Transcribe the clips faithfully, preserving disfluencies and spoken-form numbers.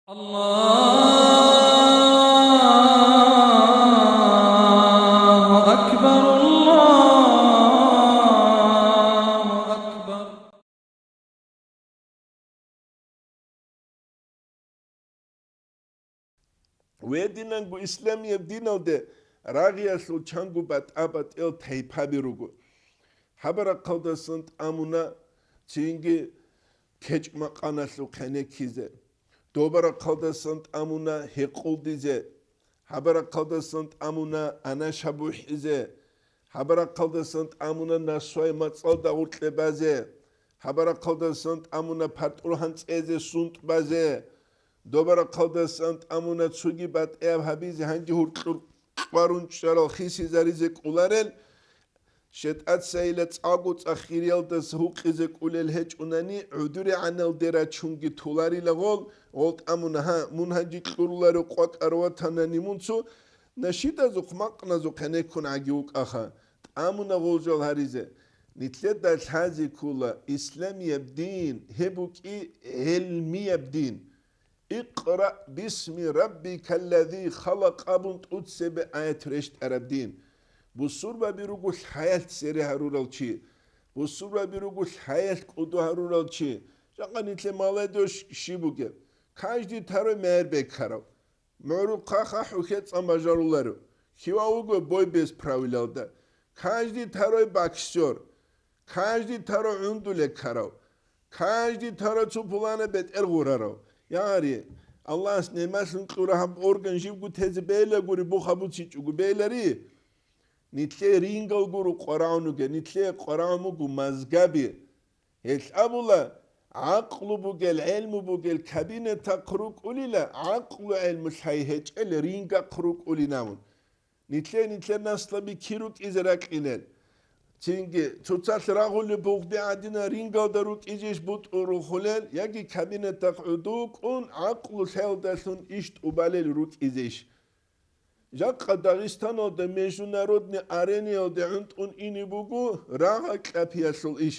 الله أكبر، الله أكبر. Гьединанго исламияб диналде рагъиялъул чанго батӀа-батӀиял тайпаби руго. Гьаб рахъалдасан тӀамуна цинги кечӀ-макъаналъул хъенеккизе, доба рахъалдасан тӀамуна гьекъолдизе, гьаб рахъалдасан тӀамуна анаша бухӀизе, гьаб рахъалдасан тӀамуна насвай мацӀалда гъоркье базе, гьаб рахъалдасан тӀамуна партур гьанцӀезе, сунтӀ базе, доба рахъалдасан тӀамуна цоги батӀияб гьабизе, гьанги гьуркьур къварун чӀарал хисизаризе кӀоларел, ШетӀацайила цӀакъго цӀа хириялдаса гьукъизе кӀолел гьечӀунани, гӀодорегӀаналде рачунги толарила гъол, гъол тӀамуна, гьа, мун гьанже кьуруларо къвакӀар ватанани мун цо, нашидазухъ, макъназухъ гьенеккун гӀаги вукӀаха, тӀамуна гъол жал гьаризе. Нилъеда лъазе ккола исламияб дин, гьеб букӀи гӀелмияб дин. «Икъра бисми раббикаллази халакъ» абун тӀоцебе аят рещтӀараб дин. Бусурбаби руго лъаялъ цере гьарурал чи. Бусурбаби руго лъаялъ кӀодо гьарурал чи. Жакъа нилъе молодёжь щиб бугеб? Каждый второй мер бекарав. МугӀрухъаха хӀухье цӀан бажаруларо. Кива вуго бой без правилалда. Каждый второй боксёр. Каждый таро гӀундуле ккарав, каждый таро цо пулана бетӀер гъурарав. Яри, Аллагьас нигӀматлъун кьураб орган живго тезе бейлагури, буха буцичӀого бейлари. Нилъе рингал гуро къварагӀун вугел, нилъе къварагӀун вуго мазгаби. Гьелъ абула, гӀакълу бугел, гӀелму бугел кабинетахъ рукӀулила, гӀакълу-гӀелму лъай гьечӀел рингахъ рукӀулин абун. Нилъе-нилъер наслаби кир рукӀизе ракьилел. Цинги цоцалъ рагъулеб бугъди гӀадина рингалда рукӀизейищ бутӀрул рухулел, яги кабинетахъ гӀодукӀун гӀакълу лъаялдалъун иш тӀубалел рукӀизейищ? Жакъа Дагъистаналда международный аренаялде гӀунтӀун ине буго рагъа кьапиялъул иш.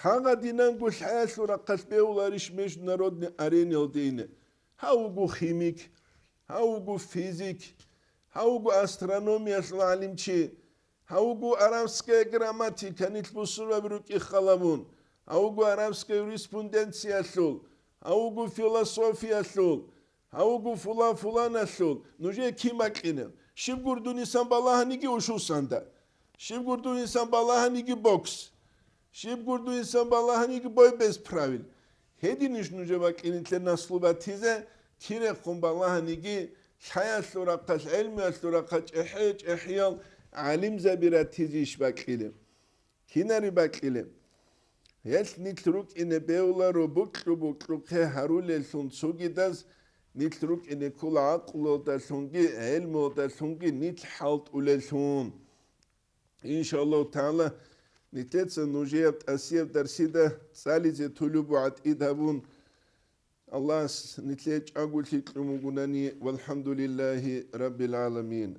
Гьагъадинанго лъаялъул рахъалъ бегьуларищ международный аренаялде ине? Гьав вуго химик, гьав вуго физик, гьав вуго астрономиялъул гӀалимчи, гьав вуго арабская грамматика, нилъ бусурбаби рукӀи халабун, гьав вуго арабская юриспруденциялъул, гьав вуго философиялъул, гьав вуго фулан-фуланалъул, нужее кин бакьинеб? Щиб гурдунисан балагьаниги ушусанда, щиб гурдунисан балагьаниги бокс, щиб гурдунисан балагьаниги бой без правил. Гьединищ нужер бакьинилъе наслу батизе, кирехъун балагьаниги, лъаялъул рахъалъ, гӀелмуялъул рахъалъ чӀехӀе-чӀехӀиял гӀалимзаби ратизейищ бакьилеб? Кинари бакьилеб? Гьелъ нилъ рукӀине бегьуларо букьу-букьухъе гьарулеллъун цогидаз, нилъ рукӀине ккола гӀакълуялдалъунги гӀелмуялдалъунги нилъ хӀалтӀулеллъун. Иншаллагьу тагӀала, нилъеца нужеяб тӀасияб дарсида цӀализе тулубу гӀатӀид гьабун, Аллагьас нилъее чӀаголъи кьун бугунани, валхӀамдулиллагьи раббил гӀаламин.